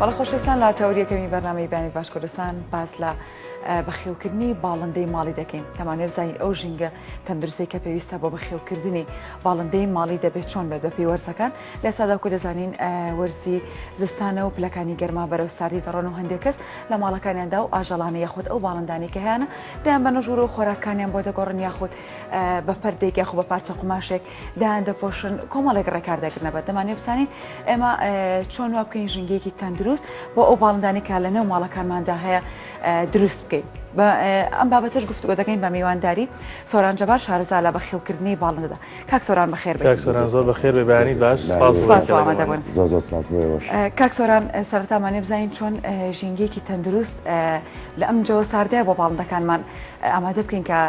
بەڵێ خۆشەویستان لە تەوەری یەکەمی بەرنامەی بەیانی باش کوردستان باس لە بەخێوکردنی باڵندەی ماڵی دەکەین دەمانەوێت بزانین ئەو ژینگە تەندروستەی کە پێویستە بۆ بەخێوکردنی باڵندەی ماڵی دەبێت چۆن بێت بەپێی وەرزەکان لە ئێستادا وەکو دەزانین وەرزی زستانە و پلەکانی گەرما بەرەو ساردی دەڕۆن و هەندێک کەس لە ماڵەکانیاندا و ئاژەڵانە یاخود ئەو باڵندانەی کە هەیانە دەیان بەنە ژوور و خۆراکانیان بۆ دەگۆڕن یاخود بە پەردێک یاخود بە پارچە قوماشێک دایان دەپۆشن کۆمەڵێک ڕێکار دەگرنە بەر دەمانەوێت بزانین ئێمە چۆن وا بکەین ژینگەیەکی تەندروست بۆ ئەو باڵندانەی کە لە نێو ماڵەکانماندا هەیە دروست بکەین ئەم بابەتەش گفتوگۆ دەکەین بە میوانداری سۆران جەبار شارەزا لە بەخێوکردنی باڵندەدا کاک سۆران بەخێر بێی. کاک سۆران زۆر بەخێر بێ بەیانیت باش سپاس بۆ سپاس بۆ ئامادەبوون. زۆر زۆر سپاس بۆ ئێوەش. کاک سۆران سەرەتا مانێ بزانین چۆن ژینگەیەکی تەندروست لە ئەم جەوە ساردەیە بۆ باڵندەکانمان ئامادە بکەین کە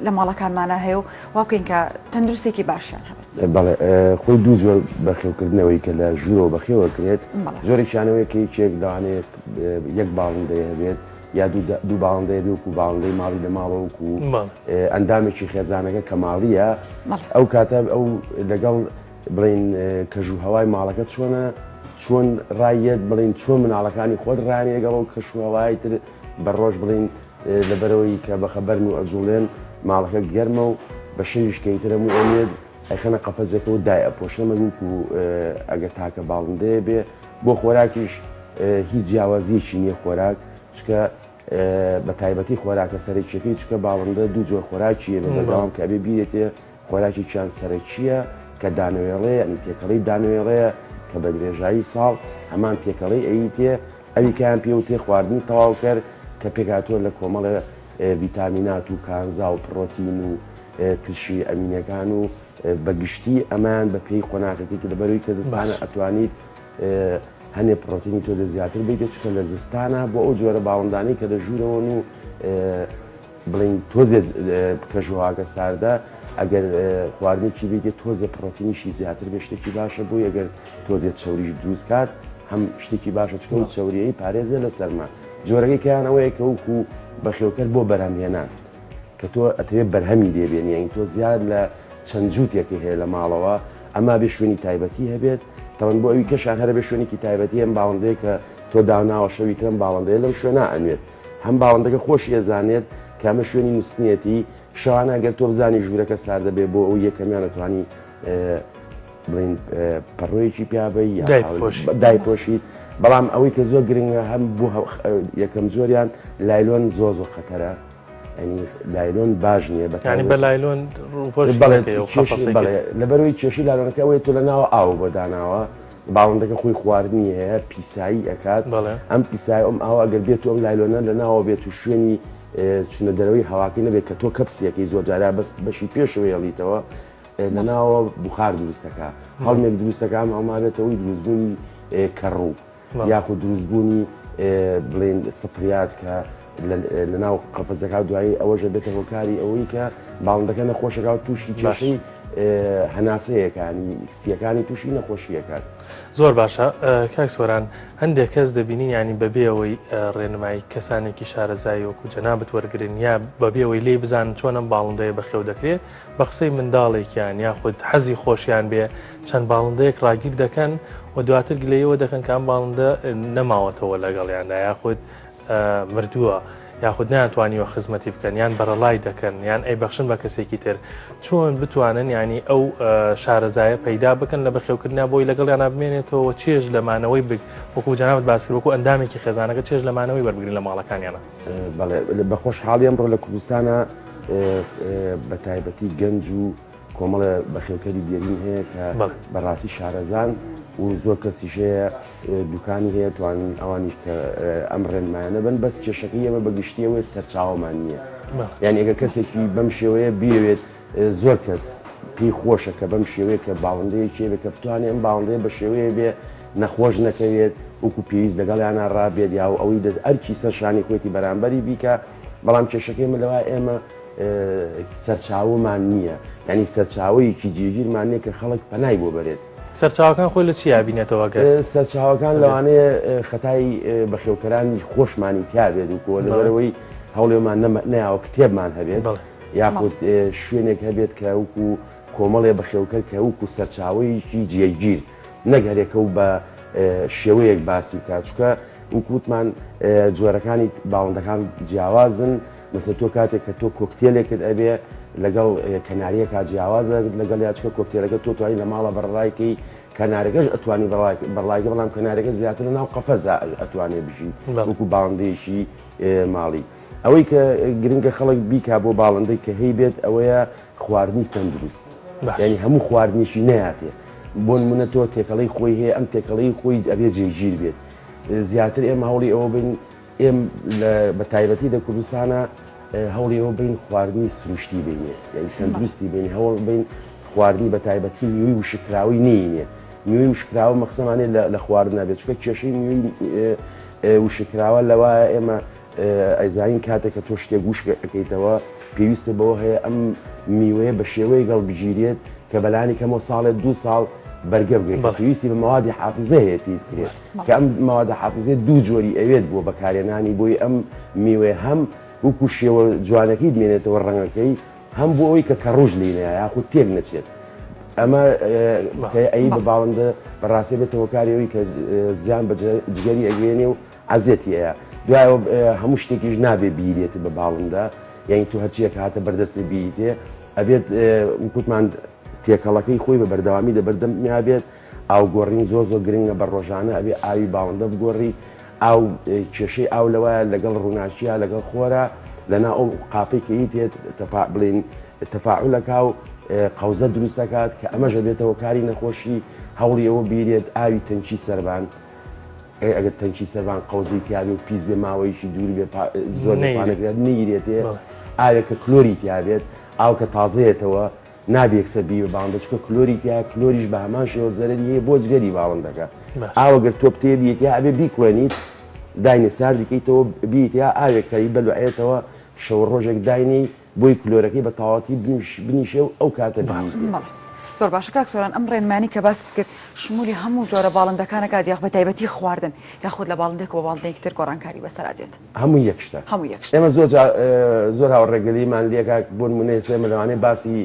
لە ماڵەکانمانە هەیە و وا بکەین کە تەندروستێکی باشیان هەبێت. بەڵێ خۆی دوو جۆر بەخێوکردنەوەی کە لە ژوورەوە بەخێوە کرێت جۆرێکیانەوەی کە یەکێک لەوانەیە یەک باڵندەیە هەبێت یا دوو باڵندەیە بێ وەکو باڵندەی ماڵی لە ماڵەوە وەکو ئەندامێکی خێزانەکە کە ماڵیە ئەو کاتە ئەو لەگەڵ بڵین کەژ و هەوای ماڵەکە چۆنە چۆن ڕایەت بڵین چۆن مناڵەکانی خۆت ڕایانی لەگەڵ ئەو کەش و هەوای تر بە ڕۆژ بڵین لەبەرەوەی کە بەخەبەرن و ئەجوڵێن ماڵەکە گەرمە و بە شەویش کە ئیتر هەموو ئەنێت ئەیخەنە قەفەزێکەوە و دای ئەپۆشن مەگ وەکو ئەگەر تاکە باڵندەیە بێ بۆ خۆراکیش هیچ جیاوازیەکی نییە خۆراک چکە بە تایبەتی خۆراکە سەرەکیەکەی چکە باڵندە دوو جۆر خۆراکی هەیە بەردەوام کە ئەبێ بیرێتێ خۆراکێکیان سەرەکییە کە دانەوێڵەیە یانی تێکەڵەی دانەوێڵەیە کە بە درێژایی ساڵ هەمان تێکەڵەی ئەیتێ ئەویکەیان پێ وترێ خواردنی تەواوکەر کە پێکهاتووە لە کۆمەڵێ ڤیتامینات و کانزا و پڕۆتین و ترشی ئەمینەکان و بە گشتی ئەمەیان بە پێی قۆناغەکەی کە لەبەرەوەی کە زستانە ئەتوانیت هەنێ پڕۆتینی تۆزێ زیاتر بیتێ چونکە لە زستانە بۆ ئەو جۆرە باڵندانەی کە لە ژوورەوەن و بڵێین تۆزێ کەشوهەواکە ساردە ئەگەر خواردنێکی بیتێ تۆزێ پڕۆتینیشی زیاتر بێ شتێکی باشە بۆی ئەگەر تۆزێ چەوریش دروست کات هەم شتێکی باشە چونکە ئەو چەوریەی پارێزێ لە سەرما جۆرەکەی کەیان ئەوەیە کە وەکو بەخێوکەر بۆ بەرهەمهێنان کە تۆ ئەتەوێت بەرهەمی لێ بێنی یانی تۆ زیاد لە چەند جووتێکی هەیە لە ماڵەوە ئەما بێ شوێنی تایبەتی هەبێت تەوەن بۆ ئەوی کەشان هەرە بێ شوێنێکی تایبەتی ئەم باڵندەیە کە تۆ داناوە شەوی ترم باڵندەیە لەم شوێنە ئەنوێت هەم باڵندەکە خۆشی ئەزانێت کە ئەمە شوێنی نووستنیەتی، شەوانە ئەگەر تۆ بزانی ژوورەکە ساردە بێ بۆ ئەو یەکەمیان ئەتوانی بڵین پەڕۆیەکی پیابەی یا دایپۆشیت بەڵام ئەوەی کە زۆر گرنگە هەم بۆ یەکەم جۆریان لایلۆن زۆ زۆر خەتەرە ئەنی لایلۆن باش نییە بە بە لایلۆن لەبەرەوەی کێشی لالۆنەکە ئەوەی تۆ لە ناوە ئاو بۆ داناوە باڵندەکە خۆی خواردنی هەیە پیسایی ئەکات ئەم پیسای ئەم ئاوە ئەگەر بێت و ئەم لایلۆنە لە ناوە بێت و شوێنی چونە دەرەوەی هەواکەی نەبێت کە تۆ کەپسیەکەی زۆر جارا بەس بەشی پێشەوە هێڵیتەوە لە ناوە بخار دروستەکە هەڵمێک دروستەکە ئەم هەڵمابێتەوەی دروستبوونی کەڕوو یاخود دروستبوونی بڵێن فطریات کە لە ناو قەفەزەکە دوایی ئەوەشە بێتە هۆکاری ئەوەی کە باڵندەکە نەخۆشەکە و تووشی کێشەی هەناسەیەکانی سیەکانی تووشی نەخۆشیەکات. زۆر باشە کاک سۆران هەندێک کەس دەبینین ینی بەبێ ئەوەی ڕێنمایی کەسانێکی شارەزایی وەکو جەنابت وەرگن یا بەبێ ئەوەی لێی بزانن چۆن ئەم باڵندەیە بەخێو دەکرێت بە قسەی منداڵێکیان یاخود حەزی خۆشیان بێ چەند باڵندەیەک ڕاگیر دەکەن و دواتر گلەیەوە دەکەن کە ئەم باڵندە نەماوەتەوە لەگەڵیاندا یاخود مردووە یاخود نەیانتوانیوە خزمەتی بکەن یان بەرەڵای دەکەن یان ئەیبەخشن بە کەسێکی تر چۆن بتوانن ینی ئەو شارەزایە پەیدا بکەن لە بەخێوکردنا بۆی لەگەڵیانە بمێنێتەوە چێژ لە مانەوەی بگ وەکو جەنابت باس کرد وەکو ئەندامێکی خێزانەکە چێژ لە مانەوەی وەربگرن لە ماڵەکانیانە. بەڵێ بە خۆشحاڵی ئەمڕۆ لە کوردستانە بە تایبەتی گەنج و کۆمەڵێ بەخێوکەری دێرین هەیە کە بەڕاستی شارەزان و زۆر کەسیش هەیە دوکانی هەیە توان ئەوانیش کە ئەم ڕێنمایانە بن بەس کێشەکەی ئێمە بە گشتی ئەوەیە سەرچاوەمان نییە یان ئەگەر کەسێکی بەم شێوەیە بیەوێت زۆر کەس پێی خۆشە کە بەم شێوەیە کە باڵندەیەکی هەبێت کە بتوانێت ئەم باڵندەیە بە شێوەیە بێ نەخۆش نەکەوێت وەکو پێویست لەگەڵیانە ڕابێت یا ئەوەی دەست ئەرکی سەر شانی خۆیەتی بەرامبەری بیکە بەڵام کێشەکەی من لەوە ئێمە سەرچاوەمان نییە یعنی سەرچاوەیەکی جێگیرمان نییە کە خەڵک پەنای بۆ بەرێت. سەرچاوەکان خۆی لە چیا بینێتەوە گەر؟ سەرچاوەکان لەوانەیە خەتای بەخێوکەرانی خۆشمانی تیا بێت و کۆ لەبەرەوەی هەوڵێمان نەیاوە کتێبمان هەبێت یاخود شوێنێک هەبێت کە وەکو کۆمەڵێ بەخێوکەر کە وەکو سەرچاوەیەکی جێگیر نەک هەرێکە و بە. شێوەیەک باسی بکات چونکە وەکو وتمان جۆرەکانی باڵندەکان جیاوازن مەسە تۆ کاتێک کە تۆ کۆکتێلێکت ئەبێ لەگەڵ کەناریەکە جیاوازە لەگەڵ یا چکە کۆکتێلەکە تۆ توانی لە ماڵە بەڕایکەی کەنارەکەش ئەتوانی بەڕایکە بەڵام کەنارەکە زیاتر لە ناو قەفەزا ئەتوانێ بژی وەکو باڵندەیەکی ماڵی ئەوەی کە گرنگە خەڵک بیکا بۆ باڵندەی کە هەی بێت ئەوەیە خواردنی تەندروست یعنی هەموو خواردنیشی نەیاتێ بۆ نمونە تۆ تێکەڵی خۆی هەیە ئەم تێکەڵی خۆی ئەبێ جێگیر بێت زیاتر ئێمە هەوڵی ئەوە بین ئێم بە تایبەتی لە کوردستانە هەوڵی ئەوە بین خواردنی سروشتی بینێ یعنی تەندروستی بین هەوڵ بین خواردنی بە تایبەتی میوەی وشکراوی نینێ میوەی وشکراوە مەخسەمانێ لە خواردنا بێت چونکە کێشەی میوەی وشکراوە لەوایە ئێمە ئەیزانین کاتێک کە تۆ شتێک وشک ئەکەیتەوە پێویستە بەوە هەیە ئەم میوەیە بە شێوەیەک هەڵبگیرێت کە بەلانی کەمەوە ساڵێ دوو ساڵ بەرگە بگرێت کە پێویستی بە مەوادی حافزە هەیە تێی بکرێت کە ئەم مەوادە حافزەیە دوو جۆری ئەوێت بۆ بەکارهێنانی بۆی ئەم میوەیە هەم وەکو شێوە جوانەکەی بمێنێتەوە ڕەنگەکەی هەم بۆ ئەوەی کە کەڕوش لێی نەیە یاخود تێک نەچێت ئەمە کە ئەی بە باڵندە بەڕاستی بێتە هۆکاری ئەوەی کە زیان بە جگەری ئەگەیەنێ و عەزێتی ئەیا دوایەوە هەموو شتێکیش نابێ بیرێت بە باڵندە یعنی تو هەرچیەک هاتە بەردەستی بیتێ ئەبێت وکوتمان تێکەڵەکەی خۆی بە بەردەوامی لە بەردەم نابێت ئاو گۆڕین زۆر زۆر گرنگە بە ڕۆژانە ئەبێ ئاوی باڵندە بگۆڕی ئاو کێشەی ئاو لەوایە لەگەڵ ڕووناکیە لەگەڵ خۆرە لەنا ئەو قاپەی کە ئیتێت تەفا بڵین تەفاعولەکا و قەوزە دروست دەکات کە ئەمەش ئەبێتەوە کاری نەخۆشی هەوڵی ئەوە بیرێت ئاوی تەنکی سەربان ئەی ئەگەر تەنکی سەربان قەوزەی تیابێ و پیس بێ ماوەیەکی دوور بێ زۆر نەیرێت نەیرێتێ ئاوێک کە کلۆری تیابێت ئاو کە تازەیەتەوە نابێ یەکسەر بی بە باڵندە چونکە کلۆری تیایە کلۆریش بە هەمان شێوە زەرەری هەیە بۆ جگەری باڵندەکە ئاو ئەگەر تۆ بتەوێ بیەتیا ئەبێ بیکوڵێنیت داینێ ساردی کەیتەوە بیتیا ئاوێک کە بەلوعێتەوە شەو ڕۆژێک داینێی بۆی کلۆرەکەی بە تەواوەتی بنیشێ و ئەو کاتە بیتێ. زۆر باشە کاک سۆران ئەم ڕێنمانی کە باست کرد شمولی هەموو جۆرە باڵندەکانە کات یاخ بە تایبەتی خواردن یاخود لە باڵندێک بۆ باڵندەیەکی تر گۆڕانکاری بەسەرا دێت. هەموو یەک شتە. هەموو یەک شتە. ئێمە زۆر جار زۆر هاوڕێگەلیمان لێکا بۆ نموونە ئێستا ئێمە لەوانەیە باسی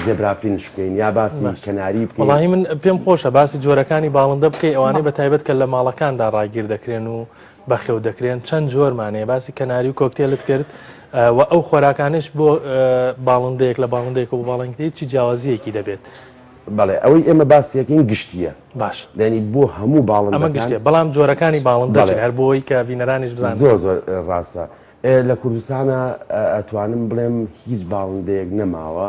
zebra finch بکەین یا باسی کەناری بکەین. وەڵاهی من پێم خۆشە باسی جۆرەکانی باڵندە بکەی ئەوانەی بە تایبەت کە لە ماڵەکاندا ڕاگیر دەکرێن و بەخێو دەکرێن چەند جۆرمان هەیە باسی کەناری و کۆکتێلت کرد و ئەو خۆراکانش بۆ باڵندەیەک لە باڵندەیەک و باڵندەیەک چی جیاوازیەکی دەبێت. بەڵێ ئەوەی ئێمە باسیەکەین گشتیە باش یعنی بۆ هەموو باڵندەکان ئەمە گشتیە بەڵام جۆرەکانی باڵندە چین هەر بۆ ئەوەی کە بینەرانیش بزانن. زۆر زۆر ڕاستە لە کوردستانا ئەتوانم بڵێم هیچ باڵندەیەک نەماوە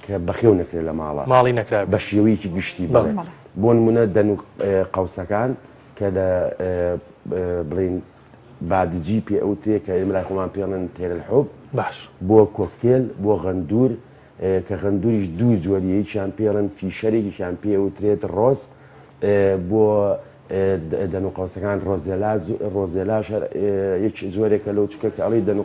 کە بەخێو نەکرێت لە ماڵا ماڵی نەکرابێت بە شێوەیەکی گشتی بەڵێ بۆ نمونە دەنوک قەوسەکان کە لە بڵین بادجی پێ ئەوترێ کە ئێمە لای خۆمان پێڵێن تێرەلحوب باش بۆ کۆکتێل بۆ غەندور کە غەندوریش دوو جۆریە یەکیان پێڵێن Fischer یەکیان پێ ئەوترێت ڕۆز بۆ دەنوقەوسەکان ڕۆزێلا ڕۆزێلاش هەر یەک جۆرێکە لەو چکە کە ئەڵێی دەنوق.